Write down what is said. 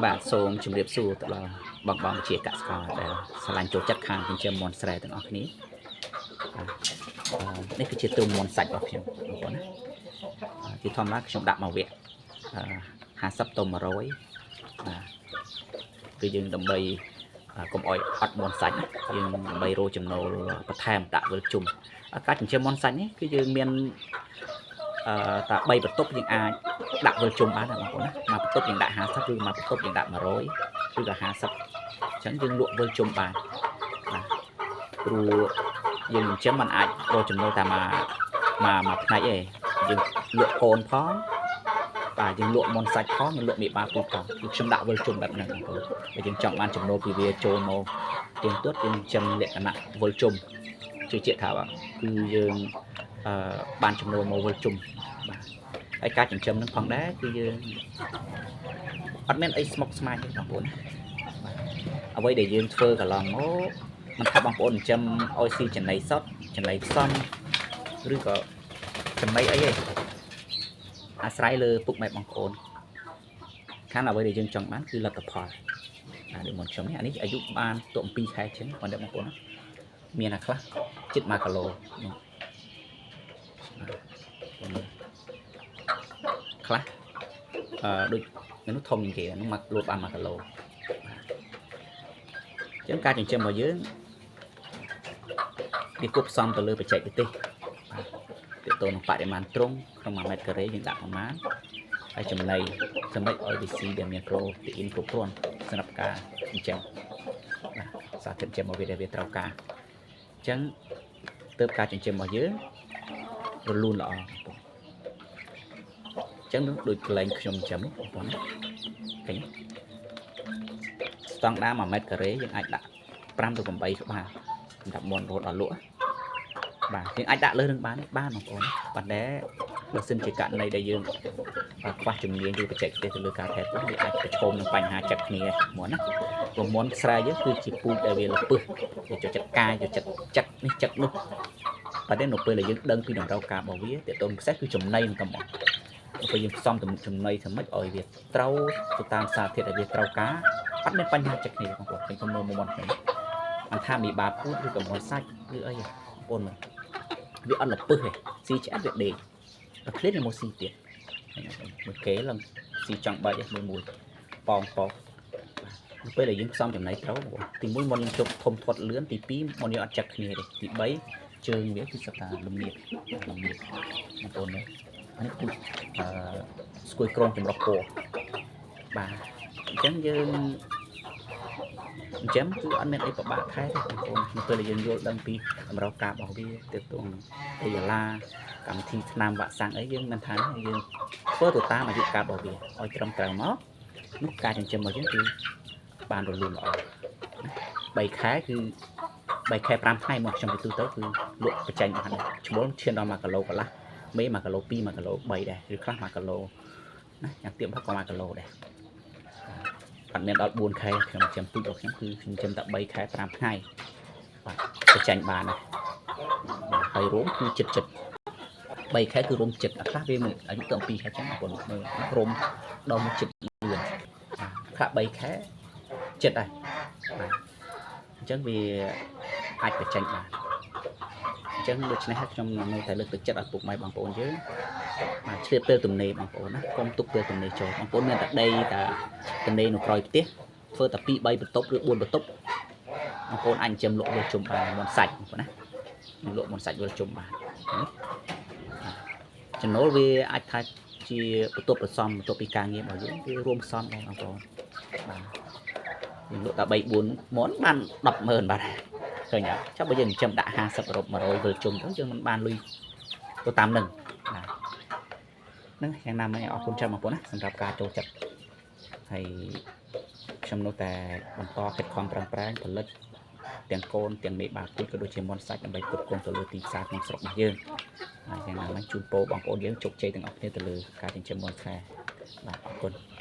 បាទសូមជម្រាបសួរទៅដល់បងបងជាកសិករដែលស្រឡាញ់ចូលចិត្តខាងចិញ្ចឹមមាន់ស្រែទាំងអស់គ្នាបាទនេះគឺជាទ្រុងមាន់សាច់របស់ខ្ញុំបងប្អូនណាជាធម្មតាខ្ញុំដាក់មកវគ្គ50ទៅ100បាទគឺយើងដើម្បីកុំអោយអត់មាន់សាច់ណាយើងដើម្បីរកចំណូលបន្ថែមដាក់វិលជុំការចិញ្ចឹមមាន់សាច់នេះគឺយើងមានតា3បន្ទប់យើងអាចដាក់វិលជុំបានណាបងប្អូនណាមួយបន្ទប់យើងដាក់50ឬមួយបន្ទប់យើងដាក់100ឬក៏50អញ្ចឹងយើងលក់វិលជុំបានបាទព្រោះយើងចិញ្ចឹមมันអាចរកចំណូលតែមួយមួយមួយផ្នែកឯងយើងលក់កូនផងបាទយើងលក់មាន់សាច់ផងយើងលក់មេបាពូជផងគឺខ្ញុំដាក់វិលជុំបែបហ្នឹងបងប្អូនបើយើងចង់បានចំណូលពីវាចូលមកទៀងទាត់យើងចិញ្ចឹមលក្ខណៈវិលជុំជឿជាក់ថាគឺយើងអឺបានចំណូលមកវិលជុំបាទហើយការចិញ្ចឹមនឹងផងដែរគឺយើងអត់មានអីស្មុគស្មាញទេបងប្អូនណាបាទអ្វីដែលយើងធ្វើកន្លងមកមិនថាបងប្អូនចិញ្ចឹមឲ្យស៊ីចំណីសុទ្ធចំណីផ្សំឬក៏ចំណីអីទេអាស្រ័យលើពុកម៉ែបងប្អូនខាងអ្វីដែលយើងចង់បានគឺលទ្ធផលបាទដូចមុនខ្ញុំនេះអានេះអាយុបានទប់2ខែជាងបងប្អូនណាមានអាខ្លះជិត1គីឡូនោះបាទខ្លះដូចនោះធំជាងគេហ្នឹងមកលក់បាន1គីឡូបាទអញ្ចឹងការចិញ្ចឹមរបស់យើងវាគួបផ្សំទៅលើបច្ចេកទេសបាទទាក់ទងនឹងបរិមាណទ្រុងក្នុង1ម៉ែត្រការ៉េយើងដាក់ប្រមាណហើយចំណីសម្រាប់ឲ្យវាស៊ីដែលមានប្រូតេអ៊ីនគ្រប់គ្រាន់សម្រាប់ការចិញ្ចឹមបាទសារធាតុចិញ្ចឹមរបស់វាដែលវាត្រូវការអញ្ចឹងទើបការចិញ្ចឹមរបស់យើងរលូនល្អបងប្អូនអញ្ចឹងដូចកន្លែងខ្ញុំចិញ្ចឹមនេះបងប្អូនណាឃើញស្តង់ដារ1ម៉ែត្រការ៉េយើងអាចដាក់5ទៅ8ក្បាលសម្រាប់មាន់រហូតដល់លក់បាទយើងអាចដាក់លើនឹងបានបានបងប្អូនប៉ុន្តែបើសិនជាករណីដែលយើងខ្វះជំនាញឬបច្ចេកទេសទៅលើការថែទាំវាអាចប្រឈមនឹងបញ្ហាចិត្តគ្នាមកណាព្រោះមាន់ស្រែយើងគឺជាពូជដែលវាលពឹសវាចូលចិត្តកាយចូលចិត្តចិត្តនេះចិត្តនោះប៉ុន្តែនៅពេលដែលយើងដឹងពីតម្រូវការរបស់វាទាក់ទងពិសេសគឺចំណីនឹងតែមកពេលយើងផ្សំចំណីធ្វើម៉េចឲ្យវាត្រូវទៅតាមសារធាតុដែលវាត្រូវការអត់មានបញ្ហាចិត្តគ្នាបងប្អូនខ្ញុំមើលមុំខ្ញុំអន្ថាមីបាពូជឬក៏មាន់សាច់ឬអីបងប្អូនមើលវាអត់លពឹសទេស៊ីឆ្អែតវាដេកដល់ឃ្លានវាមកស៊ីទៀតមើលគេឡើងស៊ីចង់បែកមួយមួយប៉ងប៉ោនៅពេលដែលយើងផ្សំចំណីត្រូវបងទី1មុនយើងជប់ធំធាត់លឿនទី2មុនយើងអត់ចឹកគ្នាទេទី3ជើងវាគឺសិតតែលំនៀតលំនៀតបងប្អូនមើលអានេះពូជអឺស្គួយក្រងចម្រុះពណ៌បាទអញ្ចឹងយើងអញ្ចឹងគឺអត់មានអីពិបាកថែទេបងប្អូននៅពេលដែលយើងយល់ដឹងពីតម្រូវការរបស់វាទាក់ទងនឹងអីយ៉ាឡាកម្មវិធីថ្នាំវ៉ាក់សាំងអីយើងមិនថាយើងធ្វើទៅតាមអាយុកាលរបស់វាឲ្យត្រឹមត្រូវមកនោះការចិញ្ចឹមរបស់យើងគឺបានរលូនល្អណា3ខែគឺ3ខែ5ថ្ងៃមកខ្ញុំទៅទូទៅគឺលក់បញ្ចេញបានឈ្មោះឈានដល់1គីឡូកន្លះមេ1គីឡូ2 1គីឡូ3ដែរឬខ្លះ1គីឡូណាយ៉ាងទៀបក៏1គីឡូដែរអត់មានដល់4ខែខ្ញុំចិញ្ចឹមពូជរបស់ខ្ញុំគឺខ្ញុំចិញ្ចឹមតែ3ខែ5ថ្ងៃបាទបញ្ចេញបានដែរបាទហើយរួមគឺចិត្តចិត្ត3ខែគឺរួមចិត្តអាខ្លះវាមិនអាយុទៅ2ខែចឹងបងប្អូនមើលរួមដល់មកចិត្តលឿនខ្លះ3ខែចិត្តដែរបាទអញ្ចឹងវាអាចបញ្ចេញបានអញ្ចឹងដូច្នេះហើយខ្ញុំនៅតែលើកទឹកចិត្តឲ្យពុកម៉ែបងប្អូនយើងបាទឆ្លៀតពេលទំនេរបងប្អូនណាកុំទុកពេលទំនេរចូលបងប្អូនមានតែដីតែទំនេរនៅក្រោយផ្ទះធ្វើតែ2 3បន្ទប់ឬ4បន្ទប់បងប្អូនអាចចិញ្ចឹមលក់វិលជុំបានមាន់សាច់បងប្អូនណាលក់មាន់សាច់វិលជុំបានចំណូលវាអាចថាជាបន្ទប់ប្រសំបន្ទប់ពីការងាររបស់យើងវារួមផ្សំដែរបងប្អូនបាទយើងលក់តែ3 4មាន់បាន100000បាទឃើញអត់ចាំបើយើងចិញ្ចឹមដាក់50រົບ100វិលជុំទៅយើងមិនបានលុយទៅតាមនឹងបាទហ្នឹងយ៉ាងណាមិញអរគុណច្រើនបងប្អូនណាសម្រាប់ការចូលចិត្តហើយខ្ញុំនៅតែបន្តខិតខំប្រឹងប្រែងផលិតទាំងកូនទាំងមេបាពូជក៏ដូចជាមាន់សាច់ដើម្បីផ្គត់ផ្គង់ទៅលើទីផ្សារក្នុងស្រុករបស់យើងហើយយ៉ាងណាមិញជូនពរបងប្អូនយើងជោគជ័យទាំងអស់គ្នាទៅលើការចិញ្ចឹមមាន់ស្រែបាទអរគុណ។